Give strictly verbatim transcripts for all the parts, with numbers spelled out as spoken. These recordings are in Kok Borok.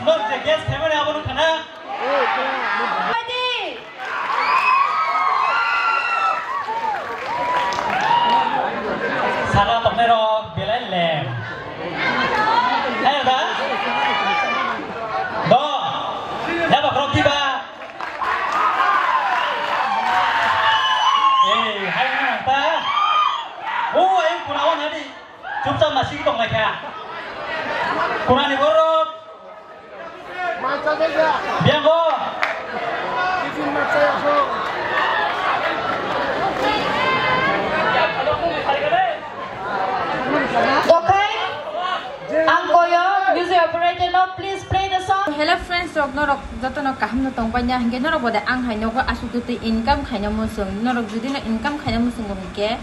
Tok je guess khaimani abo nukha na? Sara toknairok belai lem. Hai da? Do. Yaba khorok kiba? Ei, hai nang ta. O, ei, kuna o nadi. Chupchap masing tong lai kha. Kunani borok. Biango. Tokai, ang koyo, music operator no, please play the song. Hello friends rok, norok jotono kaham no tong pai na, hingke norok bode ang hai nogo asuk twi income khaina muchung, norok jodi no income khaina muchungo hingke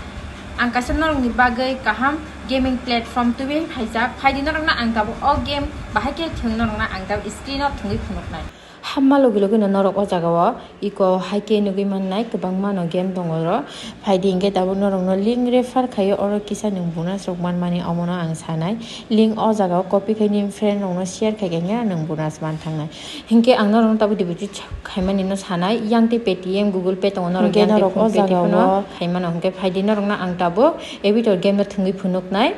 ang kaisa norok ni bagwi kaham gaming platform tubui phaijak, phaidi norok no ang tabuk o game bahai khe thwng norok no ang tabuk screen o thwngwi phunuknai. Hamma logi logi no norok o jaga o iko hai khe nugui mannai kwbangma no game tongo oro. Phaidi hingke tabuk norok no link refer khaio, oro kisa nwng bonus rok manmani omono ang sanai. Link o jaga o copy khai nini friend rok no share khai khe nwng bonus man thangnai. Hingke ang norok no tabuk deposit khaimani no sanai. Yang tei Paytm, Google Pay tongo norok hingke yang tei norok o PhonePe tei jaga phano o khaimano. Hingke phaidi norok no ang tabuk Aviator game no thwngwi phunuknai.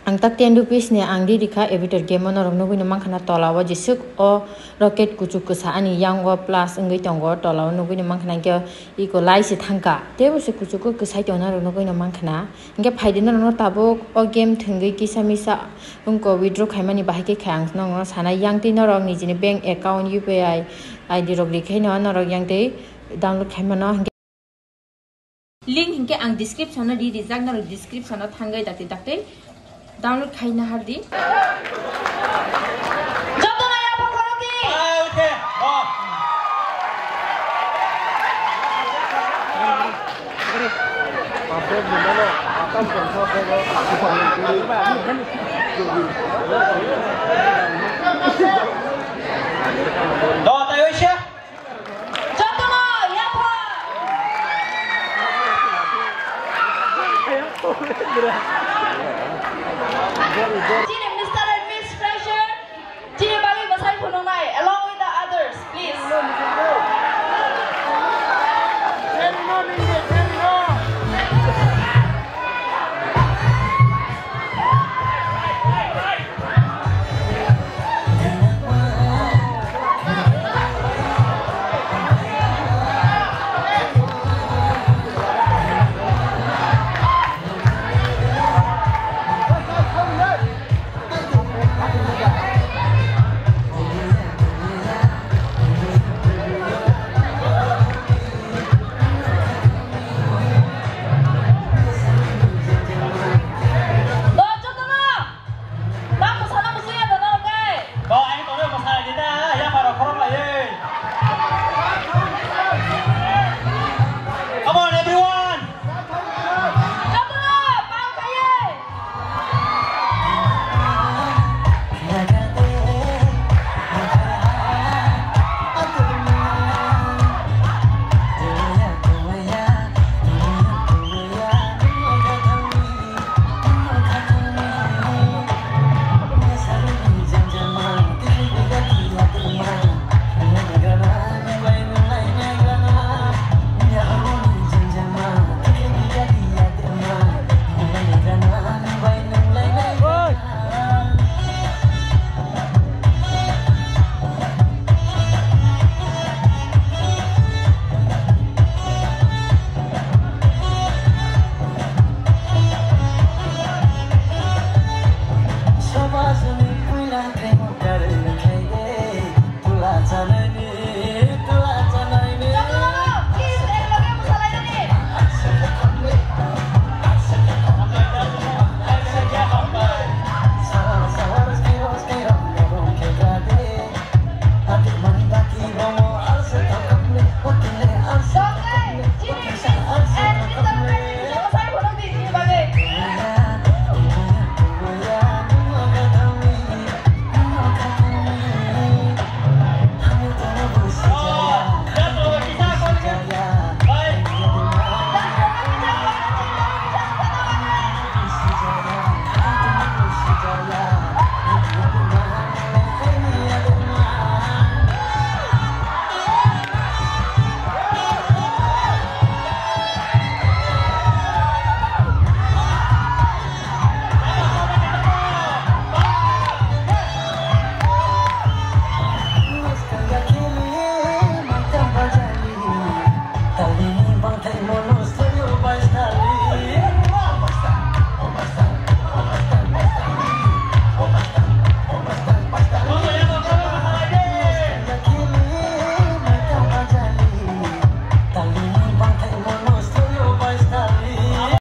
Ang ta ten rupees ni ang di rikha Aviator game o, norok nugui no mankha na tola o jeswk o rocket kuchuk kwsa ani yang o plus wngwi tongo, tola o nugui no mankha na hingke iko lai se thangkha tei bo se kuchuk o kwsai tongo norok nugui no mankha na. Hingke phaidi norok no tabuk o game thwngwi kisa misa wngko withdraw khaimani bahai khe khe ang norok no sanai yang tei norok nijini bank account U P I I D rok rikhaino norok yang tei download khaimano hingke. Link hingke ang description o di rijak, norok description o thangwi dakti dakti download khai nahar di. Jotono yapha khorokdi. Do, tai oise. Jotono yapha.